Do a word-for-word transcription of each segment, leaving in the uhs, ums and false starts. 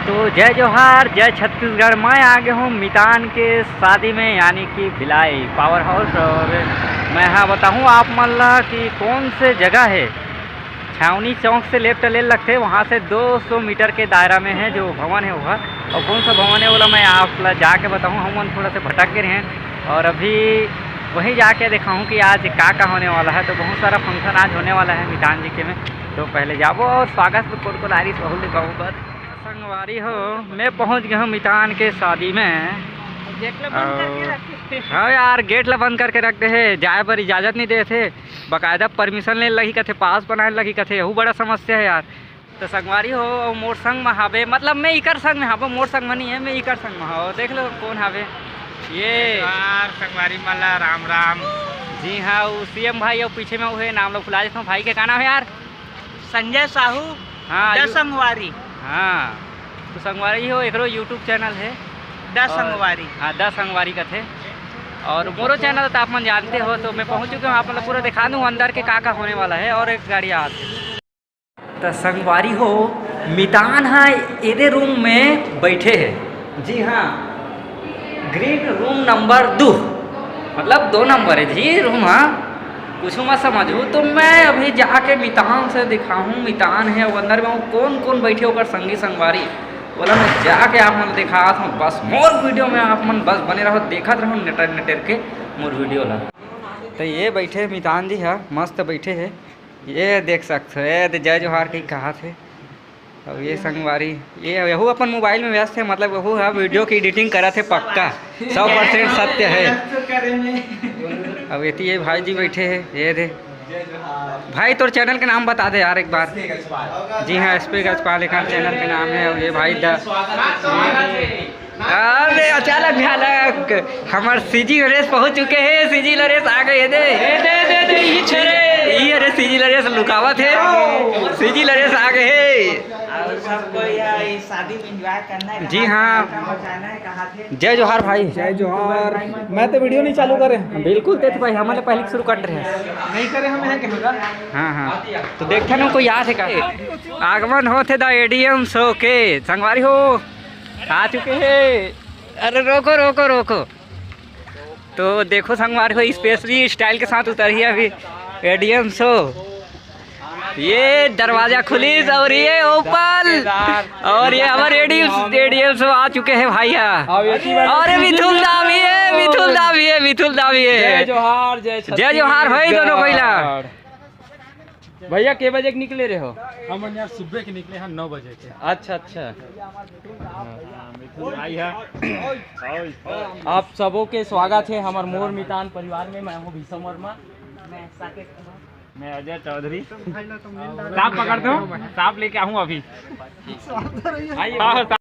तो जय जोहार, जय छत्तीसगढ़। मैं आ गए हूँ मितान के शादी में, यानी कि भिलाई पावर हाउस। और मैं हाँ बताहूँ आप मन ला कि कौन से जगह है। छावनी चौक से लेफ्ट ले लगथे, वहाँ से दो सौ मीटर के दायरा में है जो भवन है वह। और कौन सा भवन है, ओला मैं आप ला जाके बताहूँ। हम मन थोड़ा से भटक गए हैं और अभी वहीं जाके देखाहूँ कि आज का का होने वाला है। तो बहुत सारा फंक्शन आज होने वाला है मितान जी के में। तो पहले जाबो और स्वागत में कौन कौन आरिस, बहुत दिखाऊँ बस। संगवारी हो, मैं पहुँच गया हूँ मितान के शादी में। गेट ला बंद करके और रखे। हाँ यार, गेट ला बंद करके रख दे है, जाए पर इजाजत नहीं दे थे। बकायदा परमिशन ले लगी कथे, पास बनाए लगी कथे, यहू बड़ा समस्या है यार। तो संगवारी हो, अउ मोर संग में हावे, मतलब मैं इकर संग में हावे, मोर संग में नहीं है, मैं इकर संग में हावे। देख लो कौन हावे, ये यार संगवारी मन ला राम राम। जी हाँ, वो सीएम भाई और पीछे में वो है, नाम लोग भुला देता हूँ भाई के, का नाम है यार? संजय साहू। हाँ, द यू- संगवारी। हाँ, तो संगवारी हो, एकरो YouTube चैनल है। द और संगवारी। हाँ, द संगवारी कथे। और मोरो चैनल तो आप मन जानते हो, तो मैं पहुँच चुके हूँ, आप मतलब पूरा दिखा दूँ अंदर के का का होने वाला है। और एक गाड़ी आते। तो संगवारी हो, मितान हा एदे रूम में बैठे है। जी हाँ, ग्रीन रूम नंबर दो, मतलब दो नंबर है जी रूम। हाँ, कुछ मत समझू, तो मैं अभी जाके मितान से दिखाहूँ, मितान है वो अंदर में, वो कौन कौन बैठे ओकर संगी संगवारी, बोला मैं जाके आप मन दिखात हूँ। बस मोर वीडियो में आप मन बस बने रहो, देखत रहो नटर नटर के मोर वीडियो ला। तो ये बैठे मितान जी है, मस्त बैठे है, ये देख सकते हो, ये दे जय जोहार कही कहा थे। अब ये संगवारी, ये यहू अपन मोबाइल में व्यस्त है, मतलब यहू है वीडियो की एडिटिंग करा थे पक्का, सौ परसेंट सत्य है। अब ये ये भाई जी बैठे हैं, ये दे भाई, तोर चैनल के नाम बता दे यार एक बार। जी हाँ, एस पी गजपाल एक चैनल के नाम है। और ये भाई द अरे अचानक भयानक हमार सीजी नरेश पहुंच चुके हैं। सीजी नरेश आ गए दे। ए, दे, दे, दे, ई छे रे। ई अरे सीजी नरेश लुकावत है। सीजी नरेश आ गए हैं। और सबको यह इस शादी में एंजॉय करना है, जी कहाँ हाँ। मचाना है, कहाँ थे। जय जोहार भाई। जय जोहार। मैं तो वीडियो नहीं चालू करे। बिल्कुल तेज भाई, हमारे पहले शुरू कर रहे हैं। नहीं करे हम यहाँ के होगा। हाँ हाँ, तो देखते ना कोई याद है का। आगमन होते द एडीएम शो के संगवारी हो। आ चुके हैं। अरे रोको रोको रोको। तो देखो संगवारी हो, स्पेशली स्टाइल के साथ उतरी है अभी एडीएम शो। ये दरवाजा खुली और ये ओपल और ये हमारे एडीएम एडीएम शो आ चुके हैं भाई। हाँ, और ये मिथुन दा भी है, मिथुन दा भी है, मिथुन दा भी है। जय जोहार, जय जय जोहार भाई दोनों कोइला। छत्तीसगढ़। भैया, के बजे के निकले रहे हो? हम यार सुबह के निकले हैं नौ बजे के। अच्छा, अच्छा। हाँ। आप सबों के स्वागत है हमारे मोर मितान परिवार में। मैं हूँ भीषम वर्मा। मैं साकेत कुमार। मैं अजय चौधरी। सांप पकड़ते हो? सांप लेके आऊँ अभी। आइए। हाँ, सांप।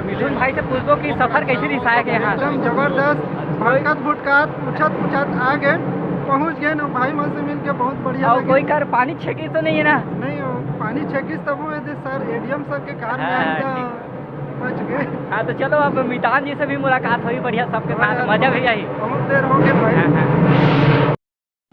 मिथुन भाई से पूछबो कि सफर कैसे रिहिस आए के यहाँ? एकदम जबरदस्त, भटकत भुटकत, पूछत पूछत आ गए, पहुँच गए ना भाई मन से मिल के, बहुत बढ़िया और लगे। कोई कर पानी छेकी तो नहीं है ना? नहीं, वो पानी छेकिस तब वो ये सर, एडीएम सर के कार में हाँ, आए तो ठीक। बच गए। हाँ, तो चलो अब मितान जी से भी मुलाकात हुई, बढ़िया सबके साथ हाँ, मजा भी आई। बहुत देर हो गए भाई। हाँ, हाँ।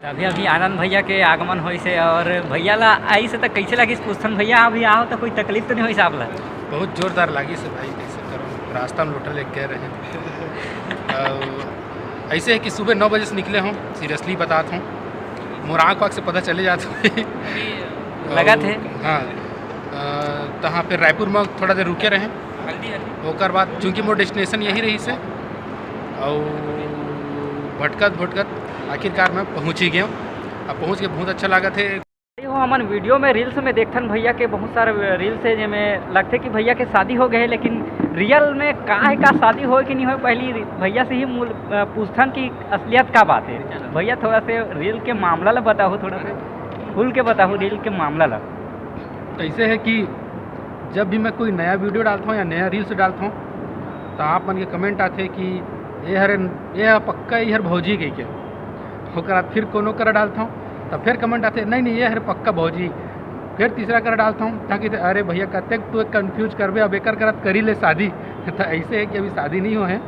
तो अभी अभी आनंद भैया के आगमन होइस हे और भैया ला आइस हे, तो कैसे लगिस पूछथन? भैया अभी आओ तो कोई तकलीफ तो नहीं होइस आप ला? बहुत जोरदार लागिस हे भाई, कैसे करो, रास्ता में लोटा लेके गए रहे। अउ ऐसे है कि सुबह नौ बजे से निकले हों, सीरियसली बतात हों, मोर आँख वाँख से पता चले जात हे। लगत हे। हाँ, अ, तहाँ पे रायपुर में थोड़ा देर रुके रहे। हल्दी, हल्दी। ओकर बाद चूँकि मोर डेस्टिनेशन यही रहिस हे, अउ भटकत भटकत आखिरकार मैं पहुँच ही गया। अब पहुँच के बहुत अच्छा लागत हे। हो, हमन वीडियो में, रील्स में देखथन भैया के बहुत सारे रील्स हे, जेमे लगथे कि भैया के शादी हो गए हे, लेकिन रियल में का हे, का शादी होए कि नहीं होए, पहली भैया से ही मूल, अ, पूछथन कि असलियत का बात हे। भैया, थोड़ा से रील के मामला ला बताओ, थोड़ा से खुल के बताओ रील के मामला ला। तो ऐसे है कि जब भी मैं कोई नया वीडियो डालता हूँ या नया रील्स डालता हूँ, तो आप मन के कमेंट आथे कि ये हरे, ये ह पक्का ये हर भौजी कहि के। ओकर बाद फिर कोनो करा डालता हूँ, तो फिर कमेंट आथे, "नहीं, नहीं, ये हर पक्का भौजी।" फिर तीसरा करा डालता हूँ, ताकि, "अरे भैया, कतेक तू कंफ्यूज करबे, अब एकर करत करी ले शादी।" तो ऐसे है कि अभी शादी नहीं हुआ है,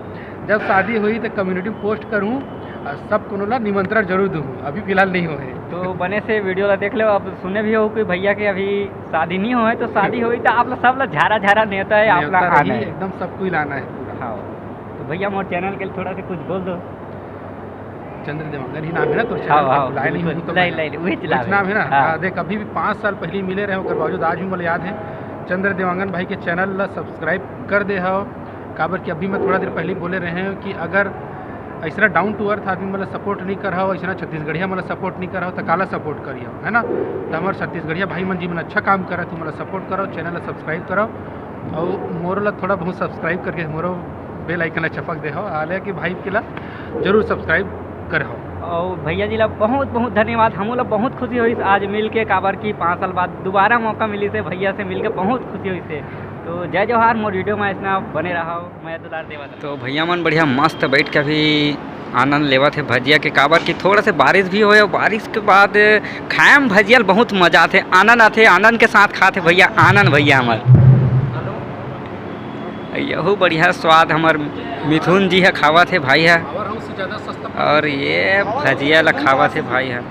जब शादी हुई तो कम्युनिटी में पोस्ट करूँ। अ, सब कोनो ला निमंत्रण जरूर दूँ, अभी फिलहाल नहीं होए। तो बने से video ला देख लेव। अब सुने भी हो कि भैया के अभी शादी नहीं होए, तो शादी होई तो आप ला सब ला झारा झारा नेवता है, आप ला नेवता आना रही, है। एकदम सब कोई ला आना है पूरा। हाँ, तो भैया मोर channel के लिए थोड़ा सा कुछ बोल दो। चंद्र देवांगन ही नाम है ना तोर channel हाँ, के? हाँ, बुलाए नहीं बिल्कुल। हूँ तो नहीं, मैं। नहीं, नहीं, वही चला कुछ रहे। नाम है ना? हाँ। हाँ, देख, अभी भी पाँच साल पहले मिले रहे, ओकर बावजूद आज भी मोला याद है। चंद्र देवांगन भाई के channel ला subscribe कर दे हव, काबर कि अभी मैं थोड़ा देर पहले बोले रहे हूँ कि अगर ऐसा down to earth आदमी मोला support नहीं कर हव, ऐसा छत्तीसगढ़िया मोला support नहीं कर हव, तो काला support करियो, है ना? तो हमारे छत्तीसगढ़िया भाई मन जी मन अच्छा काम करत हे, मोला support करो, channel ला subscribe करो, और मोरो ला थोड़ा बहुत subscribe करके मोरो bell icon ला चपक दे हो, हालांकि भाई के ला जरूर subscribe कर हो। और भैया जी ला बहुत बहुत धन्यवाद, हमू ला बहुत खुशी होइस आज मिल के, काबर कि पाँच साल बाद दोबारा मौका मिलिस हे भैया से मिल के, बहुत खुशी होइस हे। तो जय जोहार, मोर video में ऐसा बने रहो, मैं दुलार देवा। तो भैया मन बढ़िया मस्त बैठ के अभी आनंद लेवत हे भजिया के, काबर कि थोड़ा से बारिश भी होए और बारिश के बाद खाए में भजिया ल बहुत मजा आथे, आनंद आथे, आनंद के साथ खाथे भैया, आनंद भैया हमर। यहू बढ़िया स्वाद हमर मिथुन जी ह खावत हे भाई ह, और ये भजिया ल खावत हे भाई ह।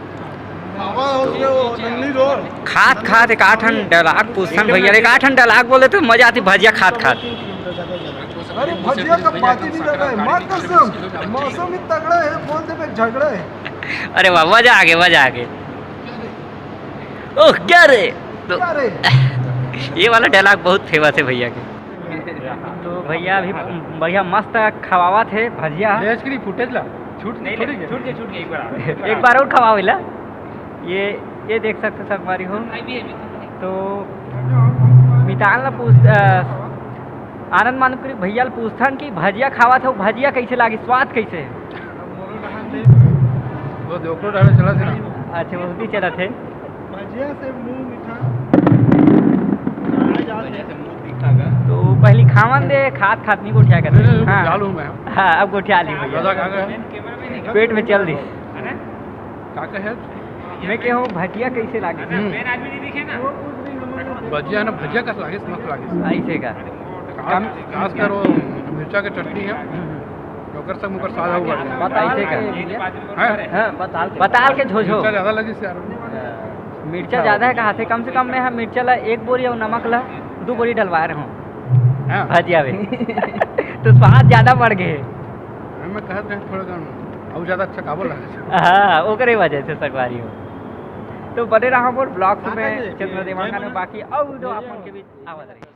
खात खात एक आठन dialogue पूछथन भैया, एक आठन dialogue बोले तो मजा आती भजिया खात खात। अरे भजिया का बात ही नहीं कर रहा है, माँ कसम, मौसम ही तगड़ा है, बोल दे मैं झगड़ा है। अरे वाह, मजा आ गया, मजा आ गया। ओह क्या रे, तो क्या रे? ये वाला dialogue बहुत famous है भैया के। तो भैया अभी बढ़िया मस्त खवावत हे भजिया। ये इसकी footage ला, छूट नहीं, थोड़ी नहीं, गया। छूट गया, छूट गया, एक बार आ। एक बार और खवावे ला। ये, ये देख सकते संगवारी हो। तो मितान ला पूछ, अ, आनंद मानपुरी भैया ला पूछथन कि भजिया खावत हो, भजिया कैसे लागी, स्वाद कैसे हे? वो देवकरो डाले चला थे ना। अच्छा, वो भी चला थे। भजिया से मुंह मीठा। तो पहली खावन दे, खात खात नहीं गोठिया करते। नहीं, नहीं, हाँ। डालू मैं। हाँ, अब गोठिया ली भैया। दादा कहाँ गए? पेट में चल दी। का कहे? मैं कहे हूँ, भजिया कैसे लागे? हम्म। भजिया है ना, भजिया कस लागे, मस्त लागे। ऐसे का? खास, खासकर वो मिर्चा के चटनी है, हम्म। ओकर संग ओकर साग अउ बढ़िया। ऐसे का? हैं? हाँ, बताल के। बताल के झोझो। मिर्चा ज्यादा लगिस यार। मिर्चा ज्यादा है कहा थे, कम से कम मैं ह मिर्चा ला एक बोरी और नमक ला दो बोरी डलवाए रहूँ। हाँ। भजिया में। तो स्वाद ज्यादा बढ़ गए। हाँ, मैं कहत रहे थोड़ा कम, अउ ज्यादा अच्छा काबर लगे। हाँ, ओकरे वजह से संगवारी हो। तो बने रहा मोर vlogs में, चंद्र देवांगन में, बाकी अउ video आप मन के बीच आवत रही।